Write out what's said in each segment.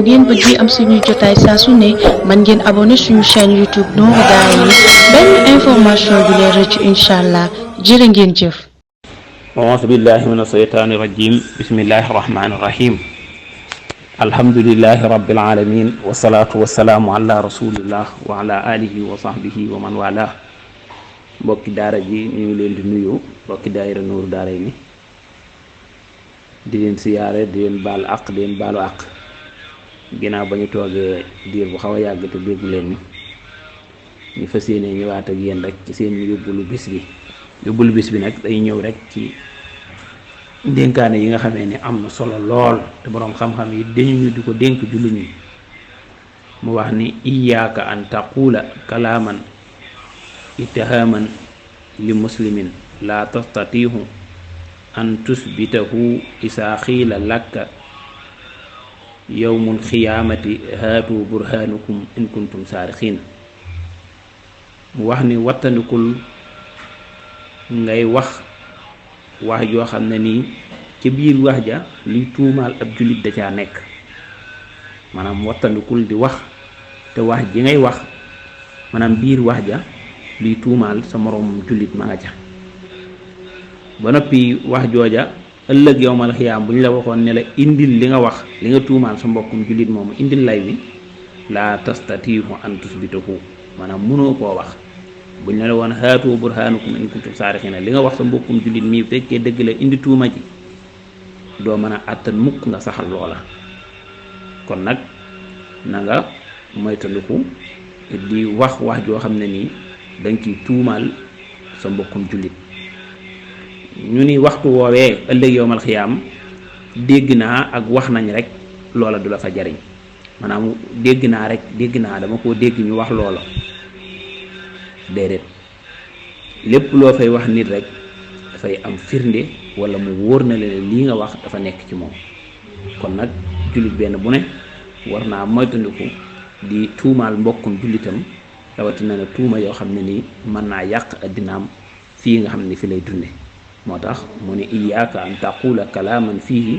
ngeen bëgg am suñu jotaay saa su ne man ngeen abonné suñu chaîne YouTube Nourou Darayni benn information du leen rëcc inshallah jërë ngeen jëf. أعوذ بالله من الشيطان الرجيم بسم الله الرحمن الرحيم الحمد لله رب العالمين والصلاة والسلام على رسول الله وعلى آله وصحبه ومن والاه mbokki daara ji ñu ngi leen di nuyu mbokki daayira Nourou Darayni di leen siyaare di leen baal àq di leen baalu àq ginnaaw ba ñu toogee diir bu xaw a yàgg te déggu leen ñu fas yéene ñëwaat ak yéen rek ci seen yóbbulu bis bi yóbbulu bis bi nag day ñëw rek ci dénkaane yi nga xamee ni am na solo lool te boroom xam-xam yi dañu ñu di ko dénk jullit ñi mu wax ni iyaaka an taqula kalaaman ittahaman li muslimin la tastatihu an tusbitahu isa xiila lakka yawmul xiyaamati haatu burhanukum in kuntum saarixiin mu wax ni wattandikul ngay wax joo xam ne nii ci biir wax ja liy tuumaal ab jullit da caa nekk maanaam wattandikul di wax te wax ji ngay wax maanaam biir wax ja liy tuumaal sa moroom jullit ma nga ca ba noppi wax jooja ëllëg yowmal xiyaam bu ñu la waxoon ne la indil li nga wax li nga tuumaal sa mbokkum jullit moomu indil lay wi laa tastatiihu an tusbitahu maanaam mënoo koo wax bu ñu la woon haatu burhaanukum in kuntum saarixiina li nga wax sa mbokkum jullit mii fekkee dëgg la indi tuuma ji doo mën a àttan mukk nga saxal loola kon nag na nga moytandiku di wax joo xam ne nii danga ciy tuumaal sa mbokkum jullit ñu ni waxtu woowee ëllëg yowmal xiyaam dégg naa ak wax nañ rek loola du la fa jariñ maanaam dégg naa dama koo dégg ñu wax loola déedéet lépp loo fay wax nit rek dafay am firnde wala mu wóor na leen lii nga wax dafa nekk ci moom kon nag jullit benn bu ne war naa moytandiku di tuumaal mbokkum jullitam rawatina na tuuma yoo xam ne nii mën naa yàq addinaam fii nga xam ne fi lay dunde moo tax mu ne iyaaka an taqula kalaaman fiihi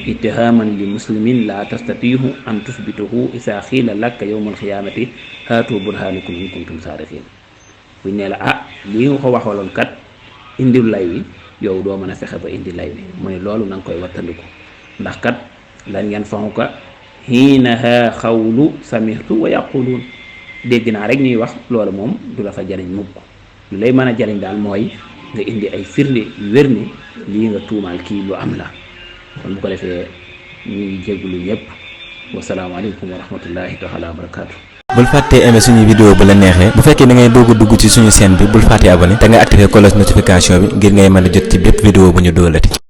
ittihaman li muslimin la tastatiihu an tusbitahu isa xiila lakka yowmal xiyaamati haatu burhanakum in kuntum saarixiin buñ ne la lii nga ko waxaloon kat indil lay wi yow doo mën a fexe ba indi lay wi mu ne loolu na nga koy wattandiku ndax kat lan yanfa'uka hiinaha xawlu samihtu wa yaquluun dégg naa rek ñuy wax loolu moom du la fa jariñ mukk lu lay mën a jariñ daal mooy nga indi ay firnde yu wér ni lii nga tuumaal kii lu am la kon bu ko defee ñu ngi jégalu ñëpp wasalaamaaleykum wa rahmatullahi taala wa barakaatu. bul fàttee aimé suñu vidéo bu la neexee bu fekkee da ngay doog a dugg ci suñu chaîne bi bul fàttee abonné te nga activé cloche notification bi ngir ngay mën a jot ci bépp vidéo bu ñu doolati.